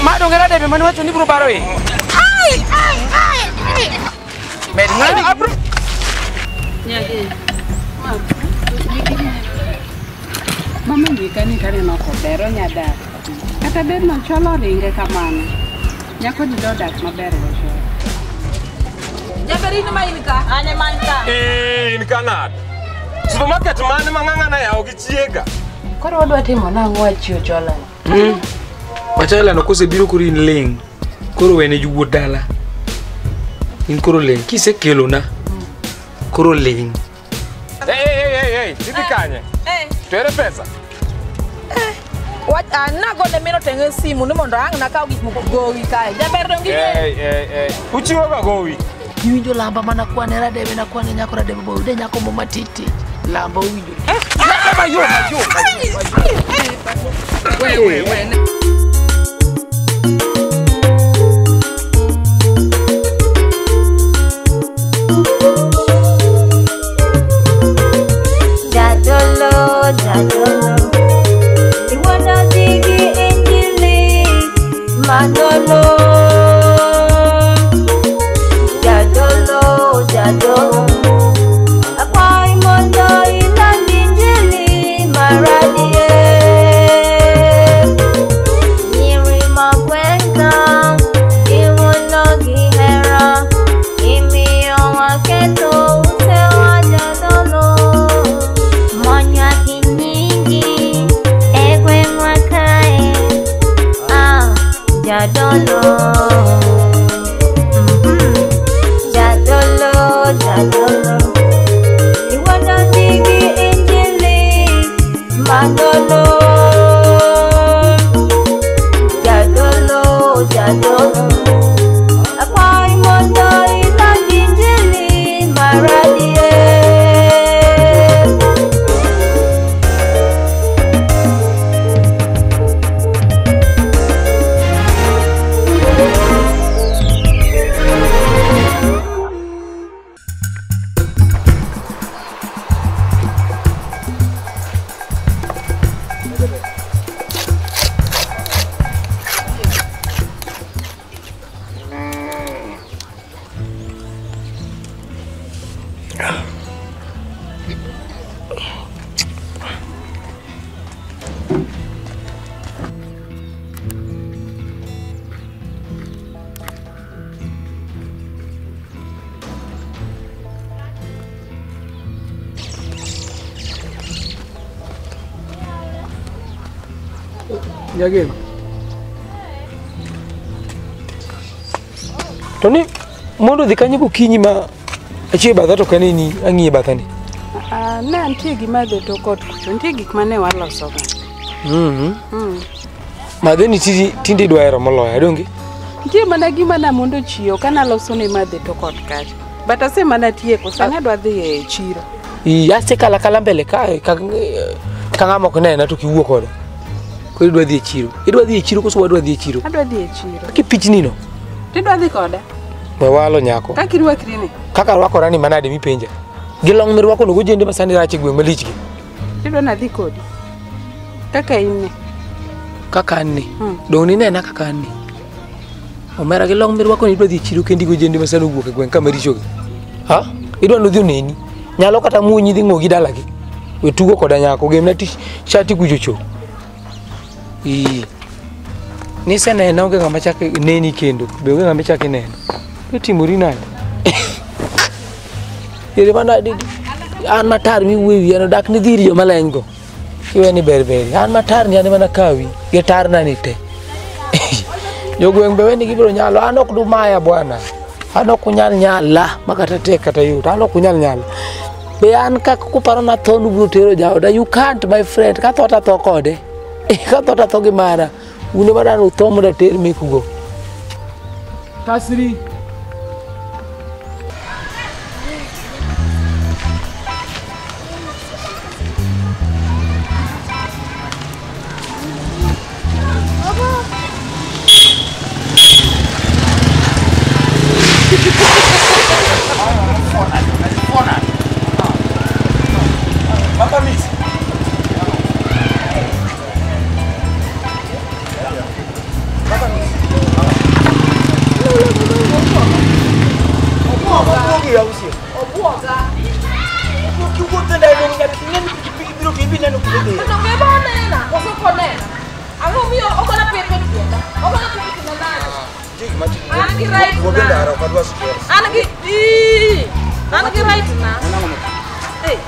Ma donge radebe mane wacho ni biro baro e. Ai ai ai. Med ngani abro. Nyagi. Mama ndika ni taneno kober onya dak. Kata bed nocholo ringe kamano. Nyako di dak maber gocho. Jaber in ma in ka? An ema an ka. Eh, in ka nade? Supermarket mane ma ng'ang'ana yawo gi chiega? Koro wadwa timo nang'o achio chola? Wachela no kosebiro koro in ling'. Koro wene jowuoth dala. In koro ling'. Kisekelona. Koro ling'. Hey, hey, hey, hey, idhi kanye? To ere pesa? Wach an nagone min oteng'e simu ni mondo ang' nakaw gik moko gowi kae. Jaber dong' gi Hey, hey, hey. Uchiwo ga gowi. Iwinjo lamba mana kwane radebe na kwane nyako radebe bo yude nyako mo matiti. Lamba owinjo. Mayo, mayo. We we. Jadolo, jadolo, iwana digi injili, madolo. Jadolo, jadolo, akwai mondo iland injili maradie. Nyiri magwenga, iwuono gi hera, imiyo waketo utewa jadolo. Monya kinyingi, e gweng'wa kae, ah, jadolo. Jadolo, jadolo, iwuono digi injili, madolo. Jadolo, jadolo, akwai mondo iland injili maradie. Nyageno. To ni mondo dhi kanye gokinyi ma achie batha to kaneni ang'iye bathani. Ne nitie gima dhi tok ot kucho, nitie gik mane walosoga. Madhe ni tinde idwa hero moloyo, donge? Nitie mana gima namondo chiewo ka naloso ne madhe tok ot kacha. But ase mana tieko, sani adwa dhi e chiro. Asekalo akala mbele kae ka ng'ama ok nena to kiwuo koda. Koro idwa dhi e chiro. Idwa dhi e chiro koso wadwa dhi e chiro? Adwa dhi e chiro. Kipichni no. Tidwa dhi koda? We walo nyako. Kaka irwakri ni? Kaka arwakora ni manade mipenja. Gi long mirwako no gojende ma sani rach e gweng' malich gi. Tidwa nadhi kodi? Kaka in ni? Kaka an ni? Dong' ninena kaka an ni. Omera gi long mirwako ni idwa dhi e chiro kendi gojende ma sani owuok e gweng' kama richo gi. Ha? Idwa nodhi oneni. Nyalo kata muonyi dhi ng'ogi dalagi. We tugo koda nyako. Gemna shati kucho cho. Nisenena onge ng'ama chak neni kendo. Be onge ng'ama ichak ineno. Itimori nade? Ere mana an matar miwuoyo e wiya no dak nidhi ir joma leny go. Iwe ni ber ber. An matar ni an ema nakawi gi tarna ni te. Jogweng' be weni gibiro nyalo. An ok dumaya bwana. An ok unyal nyala makata tek kata yot. An ok unyal nyala. Be an kaka kuparo na tho nubiro tero jaoda. You can't my friend. Ka tho tatho kode. Ka tho tatho gi mara. Un ema dang' utho mondo ater mekugo. Kasri. Mama Miss. diriyo auchiel. Obuoga. Kiwuotho ndalo nyaka ing'e ni pikipiki biro to ibi neno kuma idhiye. To donge eba onena, koso ok onena? Ang'o momiyo ogona pepe e tienda? Ogona pepe e tienda nade? Nitie gima timore. An gi right Wuog e na. ndara ok adwa stress. An gi ii, an gi right na. En ang'o ma- Eh.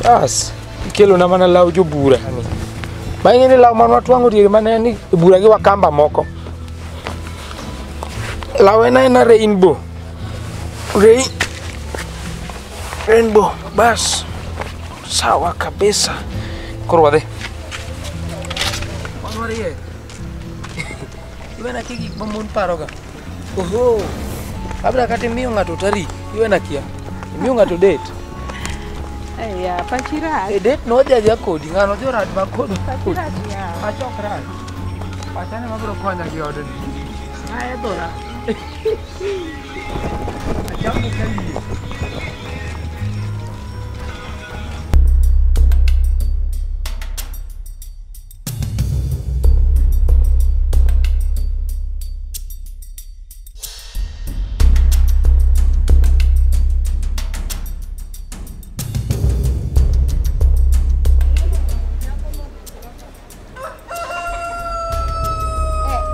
Bas, ikelona mana law jobura ni. Ma ing'e ni law mane watwang'o diere mane ni e bura gi wakamba moko. Law en aena rainbow. Rainbow, bas. Sawa kabisa. Koro wadhi. Wan wariek. Iwena kia gik ma mon paroga. Oho. Labda kata imiyo ng'ato tarik, iwena kia. Imiyo ng'ato date. Eya, pachi rach. E date no odhi adhiya kodi, ng'ano odhi orad ma kod. Pachi rach yawa. Pacha ok rach. Pacha ne mabiro konya gi odni. Aedhora. Achamo ka yie.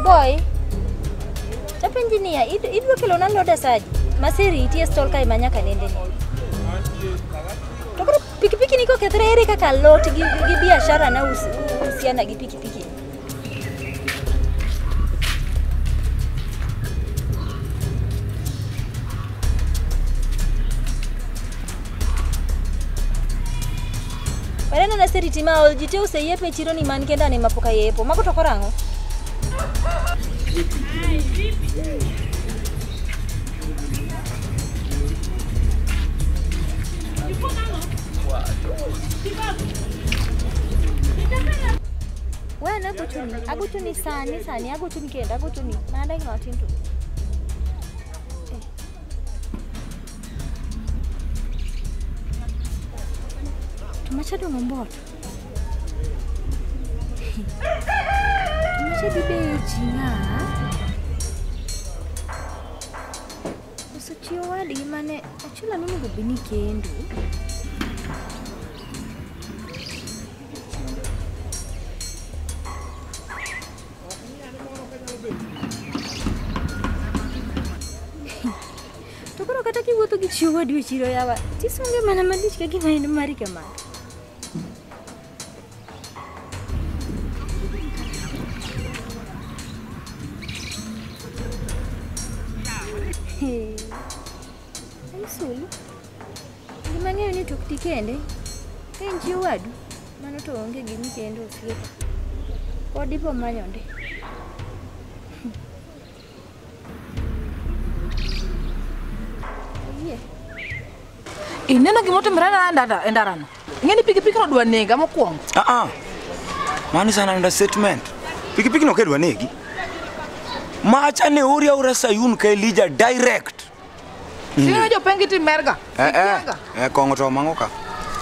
Boy, tapenji niya, idwa kelona loda saji? Masiri itie stall kae ma nyaka nende ni. To koro pikipiki ni kokethre ere kaka alot gi biashara na uhusiana gi pikipiki? Waneno na seriti ma ol ji te oseyiepo e chiro ni man kenda ne mapok ayepo. Mago to koro ang'o? Wewe agochoni, agochoni sani sani, agochoni kendo, agochoni. Mana dakika matin to. To macha dong' omboto. To macha dhi bechi ng'a? Koso chi owadgi mane Achula nonego bed ni kendo. To koro kata kiwuotho gi chi owadu e chiro yawa, tisunge mana malich ka gima en mari kamano. Aisul, gima ang'eyo ni tok ti kende, ka en chi owadu, mano to onge gimi kendo osiepa. Pod ibo manyo ndi. Ayie. Ineno gimotimore na e ndarano? Ing'e ni pikipiki no dwa nega mokwongo. Ah ah. Mano is an understatement. Pikipiki no kedwa negi. Macha ne ori aora Sayun ka Elijah direct. Sino jopengi timerga. Kong'o to mang'o ka.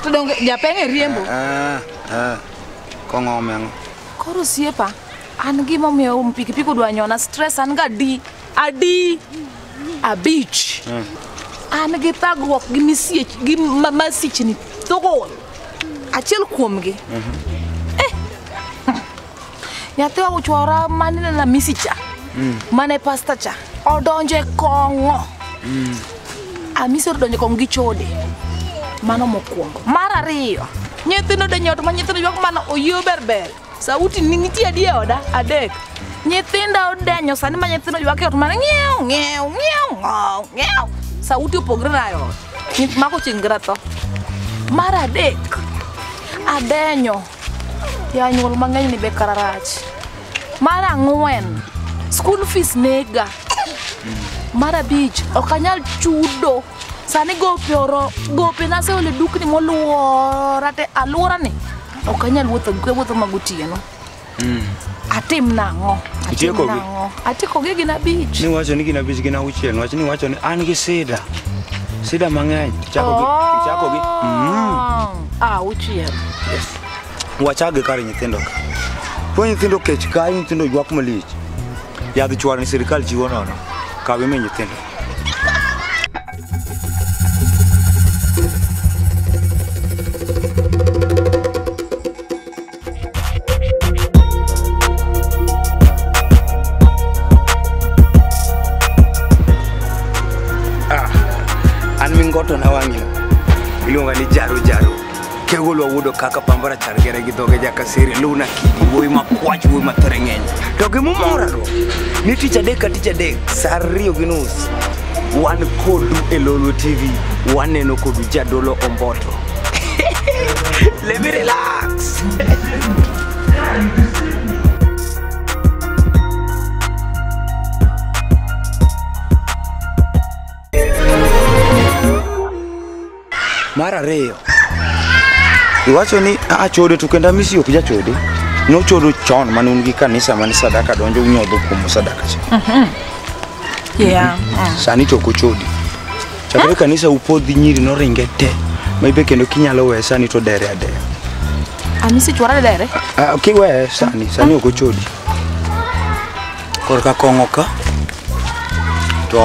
To donge japeng e riembo. Kong'o omeng'o. Koro osiepa, an gimomiyo pikipiki odwa nyona stress an ga adi abich. An gi thagruok gi misiech gi masichni thogol. Achiel kuomgi. Nyathi ochwara manene na misi cha. Mane pasta cha. Odonje kong'o. Amisi odonje kong'o gi chode. Mano mokwongo. Mar ariyo, nyithindo donjo ot ma nyithindo ywak mana oyiew berber. Sauti ni nitie adi e oda? Adek. Nyithindo odenyo sani ma nyithindo ywak e ot mana ng'iew ng'iew ng'iew ng'ow ng'iew. Sauti opogre na e ot. Mako chieng' gra tho. Mar adek, adenyo. Janyuol mang'eny ni be kara rach. Mar ang'wen, school fees nega. Mar abich, ok anyal chudo. Sani gope oro, gope naseolo e dukni moluora te aluora ni. Ok anyal wuotho gi wuotho mag otieno. Atim nang'o? Atim nang'o? Atiekogi gin abich. Niwacho ni gin abich gin auchiel, niwach ni iwacho ni an gi sida. Sida mang'eny. Tichako gi tichako gi. Auchiel. Yes. Wachage kar nyithindo ka. Puonj nyithindo kech ka nyithindo ywak malich. Yadh chwar ni sirikal chiwo nono. Kaw imi nyithindo. An mingoto na wang'ino iluonga ni Jaro Jaro. Kegolwa wuodo kaka pambara chargere gi dhoge jakasiri luna kidi wuoyi makwach wuoyi mathere ng'eny. To gimomora go ni tich adek ka tich adek saa 2:30 wan kodu e Lolwe TV waneno kodu Jadolo Omboto. Let me relax. Mar ariyo iwacho ni achode to kendo Amisi ok jachode nochodo chon mane un gi kanisa mane sadaka donjo unyodho kuom sadaka cha. Yeah. Sani to ok ochodi. Chakre kanisa upodhi nyiri noringe te ma ibe kendo kinyalo weye sani to dere adeya. Amisi chwara dere? Kiweye sani, sani ok ochodi. Korka kong'o ka to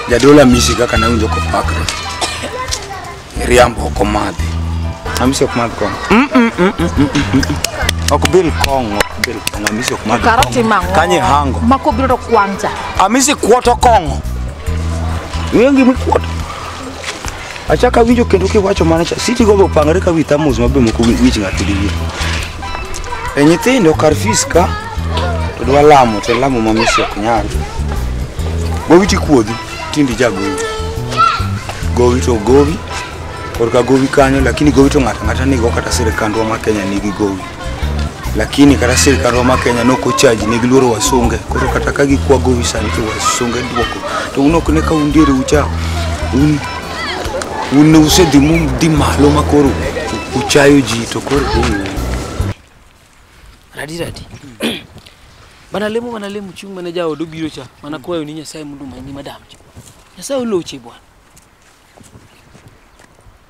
jadolo Amisi kaka nawinjo kopakre. Riambo ok omadhi. Amisi ok madh kong'o. Ok bil kong'o, ok bil kong'o. Amisi ok madh kong'o. Kanye hango. Mako biro to kwang' cha. Amisi kuoto kong'o. Ing'eyo gima ikuoto? Achako awinjo kendo kiwacho mana cha. Siti go be opangre ka wi thamos ma be moko wich ng'ato diwie. E nyithindo kar fees ka to dwa lamo to lamo ma Amisi ok nyal. Gowi tikuodhi, tindi jagowi. Gowi to gowi. Korka gowi kanyo, lakini gowi to ng'ato ang'ata nigo kata sirikandwa ma Kenya nigi gowi. Lakini kata sirikandwa ma Kenya nok ochaji ne giluoro wasunge. Koro kata ka gikwa gowi sani to wasunge duoko. To un ok ne ka un diere ucha. Un ne usedhi mudhi malo ma koro uchayo ji to koro Radi radi. Bana lemo chung' mane jaod obiro cha. Mana kwayo ni Nyasaye mondo omany madam cha. Nyasaye oloche bwana.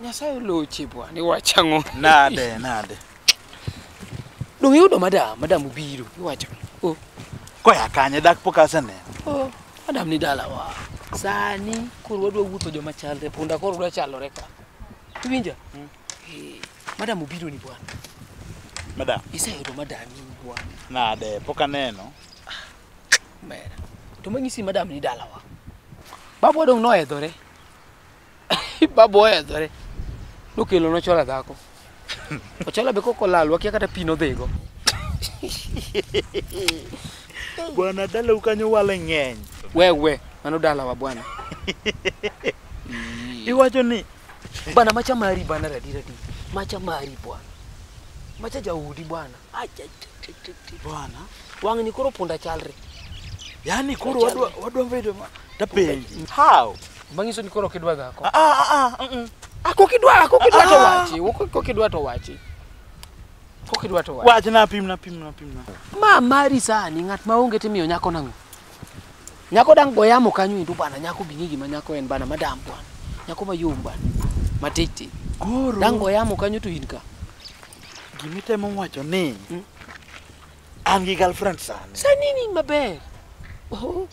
Nyasaye oloche bwana. Iwacho ang'o? Nade, nade. Dong' iyudo madam, madam obiro. Iwacho. Oh. Koya kanye dak pok aseneno. Oh, madam ni dalawa. Sani koro wadwa wuotho joma chalre, punda koro dwa chalore ka. Iwinjo? Madam obiro ni bwana. Madam. Iseyudo madam in bwana. Nade, pok aneno. Mera. To manyisi madam ni dalawa. Babwa dong' nohedhore. Babwa ohedhore. Nokelo nochola dhako. Ochola be koko lal, wakia kata pi nodhigo. Bwana dalau kanyo wale ng'eny. Wewe, mano dalawa bwana. Iwacho ni bwana macha mari bwana radi radi. Macha mari bwana. Macha jaudi bwana. Acha bwana. Wang' ni koro punda chalre. Yani koro wadwa bedo tapenji. How? Manyiso ni koro kidwa dhako. Kokidwa to wachi. Kokidwa to wachi. Kokidwa to wachi. Wach na pimna. Ma mari sani ng'at maonge timiyo nyako nang'o? Nyako dang' go yamo kanyo indu bana nyako bing'i gima nyako en bana madam bwana. Nyako mayom bwana. Matete. Koro dang' go yamo kanyo to in ka. Gimitemo wacho ni an gi girlfriend sani. Sani ni maber. Oh.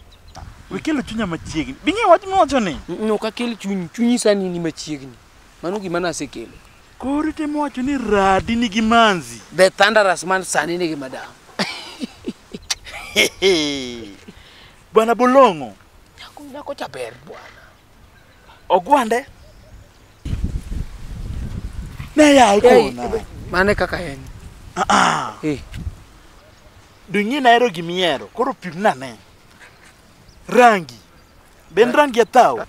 Wikelo chunya machiegni. Bing'e wach miwacho ni? Ok akel chuny, chunyi sani ni machiegni. Mano gima nasekelo. Koro itemo wacho ni radi nigi manzi. The thunderous man sani nigi madam. Bwana Bolong'o. Nyako cha ber bwana. Ogwande. Ne ya ikona. Mane kaka en. Dung'e nahero gimihero, koro pimna ne. Rangi. Ben rangi atao.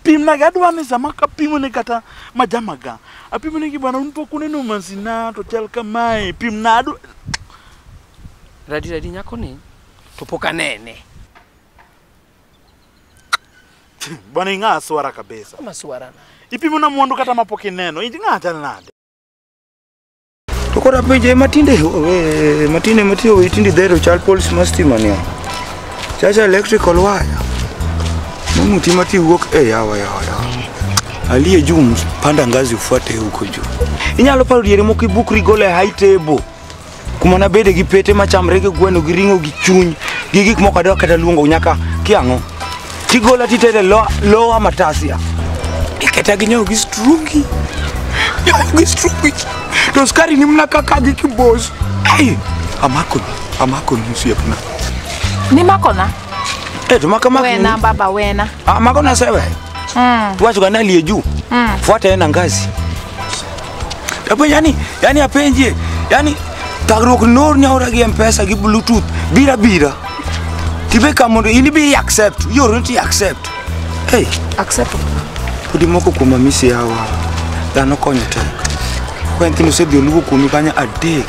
Pimna ga adwa ni sama kapimo ne kata majamaga. Apimo ne gi bwana un pok uneno manzina to chal kamae. Pimna adwa. Radi radi nyako ni to pok anene. Bwana ing'a swara kabisa. Kama swara na. Ipimo na mwandu kata mapok ineno. Ing'a chal nade? To koro apenje matinde matinde matiyo we tinde dhero chal poles ma stima ni. Chacha electrical wire. Mtima wuok yawa yawa yawa. Aliye juu panda ngazi ufuate huko juu. Inyalo paro diere moko ibukri golo e high table. Kuma nabede gi pete machamre gi gweno gi ring'o gi chuny gi gik moko adwa kata luongo nyaka kiang'o. Tigola titere lower matasia. Iketa gi nyawo gi strungi. Nyawo gi strungi. To skari ni mna kaka gi kibos. Ai, amako ni osiepna. Ni makona? To maka mako. Wena baba wena. Ah, mako na sewe. Tuwacho kana aliye juu. Fuata ena ngazi. Apo yani apenje. Yani tagruok nor nyaura gi M-Pesa gi Bluetooth bira bira. Tibe mondo ini bi accept. Yoro ti accept. Hey, accept. Podi moko kuom Amisi hawa. Dhano konyo tek. Kwa nyithindo osedhi oluwo kuomi kanyo adek.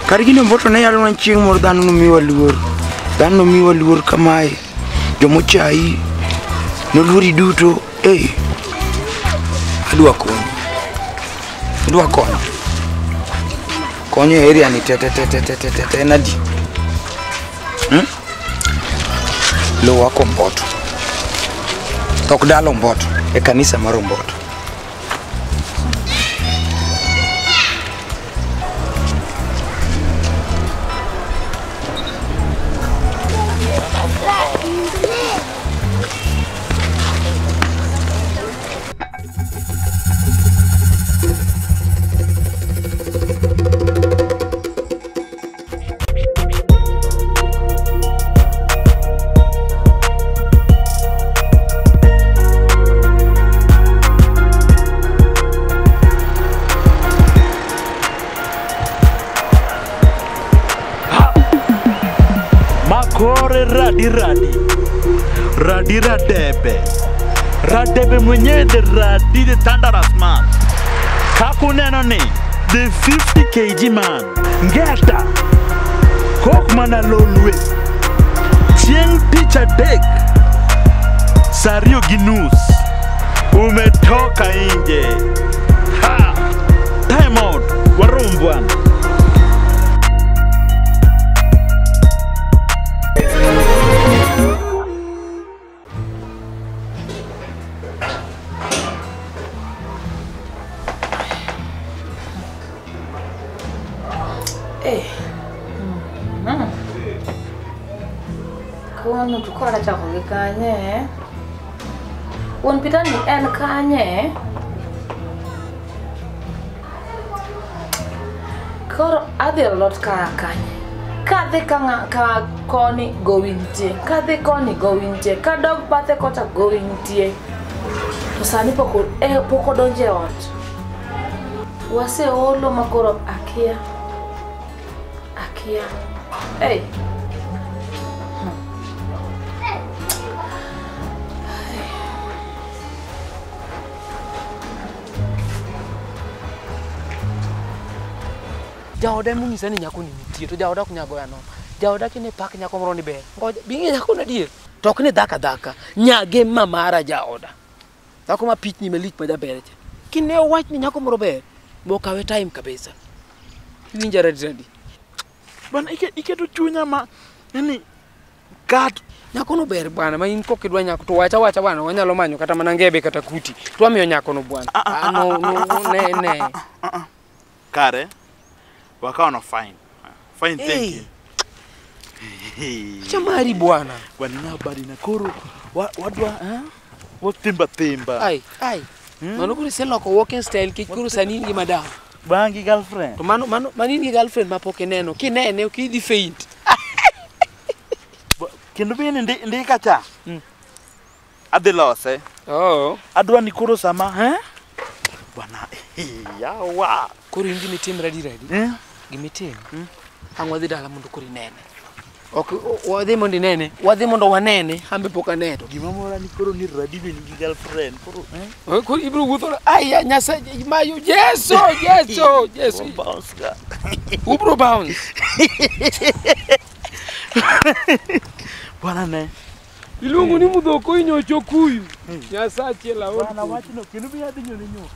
Kar gini Omboto ne yalo na chieng' moro dhano nomiwa luor. Dhano nomiwa luor kamae. Jomochai noluori duto. Hey. Adwa konyo. Adwa konyo. Konyo e area ni te en adi? Lowa Omboto. Tok dala Omboto. E kanisa mar Omboto. Radi Radebe. Radebe mwenyewe the Radi the thunderous man. Kakuneno ni the 50 kg man. Ngeta. Kok mana lolwe. Chieng teacher dek. Sario Ginus. Umetoka nje. Ha. Time out. Warumbwana. Kawuono to koro achako gi kanye? Wuon Peter ni en kanye? Koro adhi e lot ka kanye? Kadhi ka koni gowi nitie, kadhi koni gowi nitie, kadok bathe kocha gowi nitie. To sani pok odonjo e ot. Waseolo ma koro akia. Akia. Hey. Jaoda mong'isa ni nyako ni nitie to jaoda ok nyal goya nono. Jaoda kine pak nyako moro ni ber. Ngoja bing'e nyako no adier. To ok ni dhaka dhaka. Nyage mamara jaoda. Dhako ma pichni malich ma jaber cha. Kine owach ni nyako moro ber, bokawe time kabisa. Iwinja radi. Bwana iketo chunya ma yani kat nyako no ber bwana ma in kok idwa nyako to wacha wacha bwana wanyalo manyo kata mana ngebe kata kuti. To wamiyo nyako no bwana. No no ne ne. Kare. Wakawa fine. Fine thank you. Chamari bwana. Bwana habari na koro wadwa watimba timba. Ai ai. Mano koro iseloko walking style kik koro sani in gi madam. Bangi girlfriend. To mano mano mani in gi girlfriend mapok ineno. Kinene ok idhi faint. Kendo bende ndika cha. Adhi lose. Oh. Adwa ni koro sama Bwana yawa. Koro in gimitim ready ready. Gimitim. Ang' wadhi dala mondo koro inene. Ok wadhi mondo inene, wadhi mondo wanene, ambe pok aneno. Gima mora ni koro ni Radi be nigi girlfriend. Koro Koro ibiro wuotho ai Nyasaye mayo Yesu Yesu Yesu. Bounce ga. Ubro bounce. Bwana ne. Iluongo ni mudhoko inyocho kuyu. Nyasaye la Bwana wachno kendo bi adhi nyone nyo.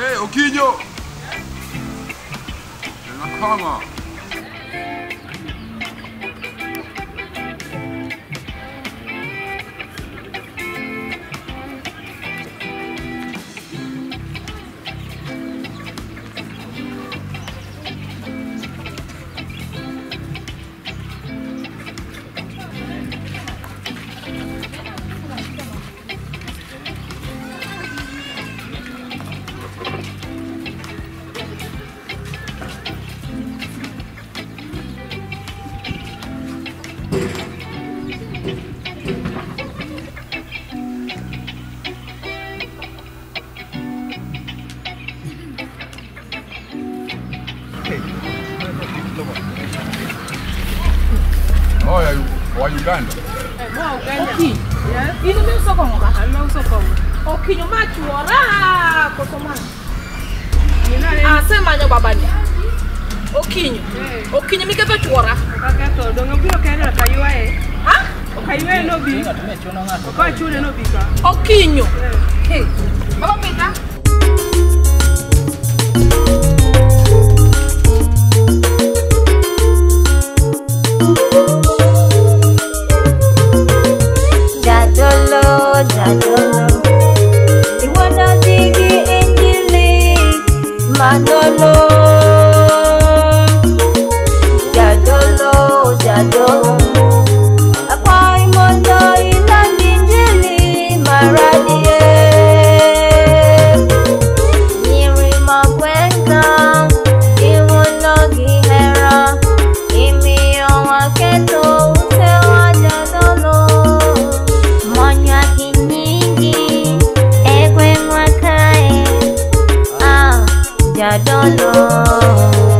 Hey, Okinyo! Nakama. Oh, Uganda. Okinyo. In miuso kong'o ka? An mauso kong'o. Okinyo ma chuora koso ma. Asemanyo babani. Okinyo. Okinyo miketho chuora. Okaketho, dong' obiro kende ok aywaye. Ha? Ok aywaye nobi. Ok achune nobi ka. Okinyo. Hey. Baba Peter. Jadolo, jadolo, iwana digi injili manolo. Jadolo, jadolo, akwai mondo iland injili maradie. Nyiri magwenga, iwuono gi hera, imiyo waketo utewa jadolo. Jadolo.